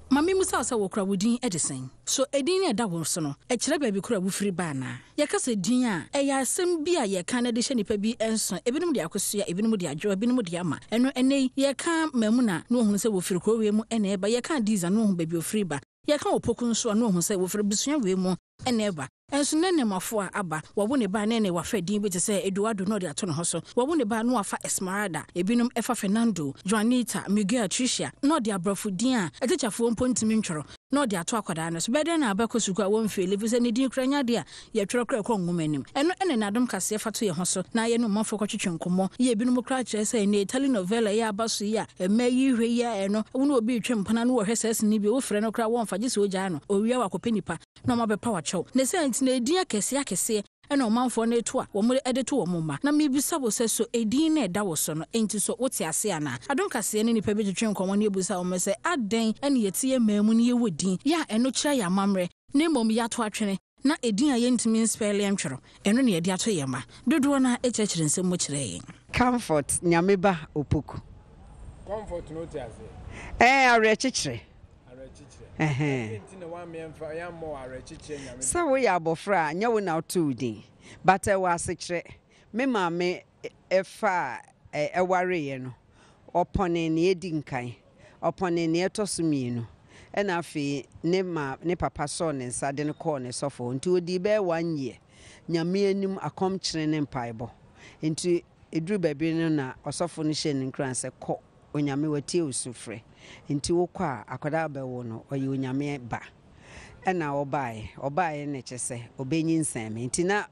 Ma mimmisa wo sɛ, wokura wo din de sɛn? So edin no a ɛda wo so no, ɛkyerɛ baabi koro a wufiri ba anaa? Yɛka sɛ din a, ɛyɛ asɛm bi a yɛka na ɛde hyɛ nnipa bi nso, ebinom de akosua, ebinom de adwoa, ebinom de ama. Ɛno, ɛnnɛ yi, yɛka Maimuna na wɔahunu sɛ wɔfiri kuro wei mu na ɛreba, yɛka Adiza na wɔahu baabi a ɔfiri ba, yɛka Opoku nso a na wɔahu sɛ wɔfiri abusua wei mu na ɛreba. Nso nnɛ nnɛmafo a aba, wɔwo ne ba a na ɛne wafa din bi te sɛ Eduardo na ɔde ato ne ho so. Wɔwo ne ba a na wafa Esmeralda, ebinom fa Fernando, Juanita, Miguel, Tricia, na ɔde aborɔfo din a atikyafoɔ mpo ntumi ntwerɛ na ɔde ato akwadaa no so. Bɛyɛ dɛn na abɛkɔ sukuu a wɔmfeeli efisɛ ne din koraa nyɛ adeɛ a yɛtwerɛ koraa ɛkɔ nwoma anim. Ɛno ne n'adom kaseɛ fa to yɛn ho so na yɛne ɔmanfoɔ kɔtwetwe nkɔmmɔ. Yɛ ebinom koraa kyerɛ sɛ nnɛ telenovela yi a aba so yi a mmaa yi hwɛ yi a ɛno wo ne obi retwe mpena na wɔhwɛ saa sini bi a wofrɛ no koraa wɔmfa gye sɛ ogyaa no owia wakɔpɛ nipa na wɔabɛpaw akyɛw. Ne saa nti na edin akɛseɛ akɛseɛ na ɔmanfoɔ no reto a wɔde to wɔn mma. Na mebisa wo sɛ, so edin no a ɛda wo so no nti so wote aseɛ anaa? Adom Kaseɛ ne nnipa bi twetwe nkɔmmɔ na yɛbisa wɔn sɛ, adɛn na yɛte yɛn man mu na yɛwɔ din yɛ a ɛno kyerɛ yɛn amammerɛ na mmom yɛato atwene na edin a yɛntumi nspɛle ntwerɛ, ɛno na yɛde ato yɛn mma? Dodoɔ no ara kyerɛkyerɛ nsɛm mu kyerɛɛ yɛn. Comfort Nyame ba Opoku. Comfort no wote aseɛ? Ɛɛ awerɛkyekyerɛ. Sɛ woyɛ abɔfra a, nyɛ wo na woto wo din, but ɛwɔ asekyerɛ. Me maame faa ɛwareeɛ no, ɔpɔnee nea edi nkan, ɔpɔnee nea ɛtɔ so mmienu, ɛna afei ne ma ne papa sɔɔ ne nsa de no kɔɔ ne sɔfo hɔ. Nti odii bɛyɛ one year, Nyame anim akɔmkyene ne mpaebɔ. Nti eduru baabi no na ɔsɔfo no hyɛɛ no nkuran sɛ, kɔ. Onyame watie wo sufrɛ nti wokɔ a akwadaa a wobɛwo no ɔyɛ Onyame ba ɛna ɔbaeɛ ɔbaeɛ no kyesɛ ɔbɛnyinsɛn me nti na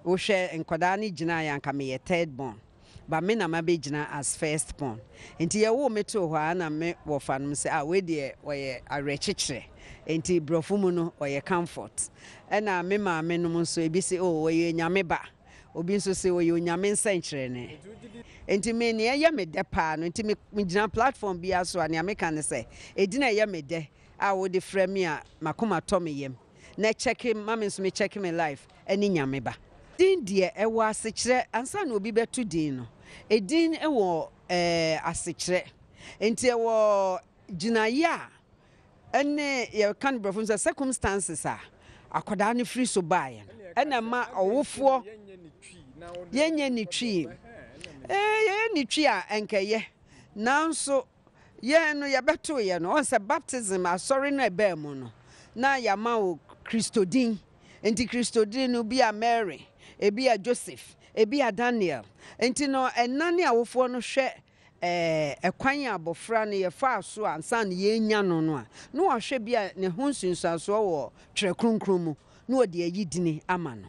wohwɛ nkwadaa no gyinaeɛ anka meyɛ third born but me na mabɛgyina as first born nti yɛwoo me too hɔ a na me wɔfa nom sɛ ah wei deɛ ɔyɛ awerɛkyekyerɛ nti brɔfo mu no ɔyɛ comfort ɛna me maame nom nso ebi se oh ɔyɛ Onyame ba. Obi nso se ɔyɛ Onyame nsɛnkyerɛnne. Enti me, nea ɛyɛ me dɛ paa no, nti me, megyina platform biara so a, nea meka ne sɛ, edin a ɛyɛ me dɛ a wode frɛ me a m'akoma tɔ me yam, na ɛkyɛke ma me nso me kyɛke me life, ɛne Nyame Ba. Din deɛ, ɛwɔ asekyerɛ. Ansa na obi bɛto din no, edin wɔ ɛɛ asekyerɛ. Enti ɛwɔ gyinaeɛ a ɛne yɛka no borɔfo mu sɛ circumstances a akwadaa no firi so baeɛ no ɛna ɛma ɔwofoɔ yɛnyɛ ne twi ee yɛyɛ ne twi a ɛnkɛyɛ nanso yɛn no yɛbɛto yɛ no ɔn sɛ baptism asɔre no ɛbaa mu no na yɛama wo kristodin nti kristodin no bi a Mary ebi a Joseph ebi a Daniel nti no ɛna ne awofoɔ no hwɛ ɛkwan a abɔfra no yɛfaa so ansa na yɛrenya no no a, na wahwɛ bi a ne ho nsunsuansoɔ wɔ Twerɛ Kronkron mu na ɔde ayi dini ama no.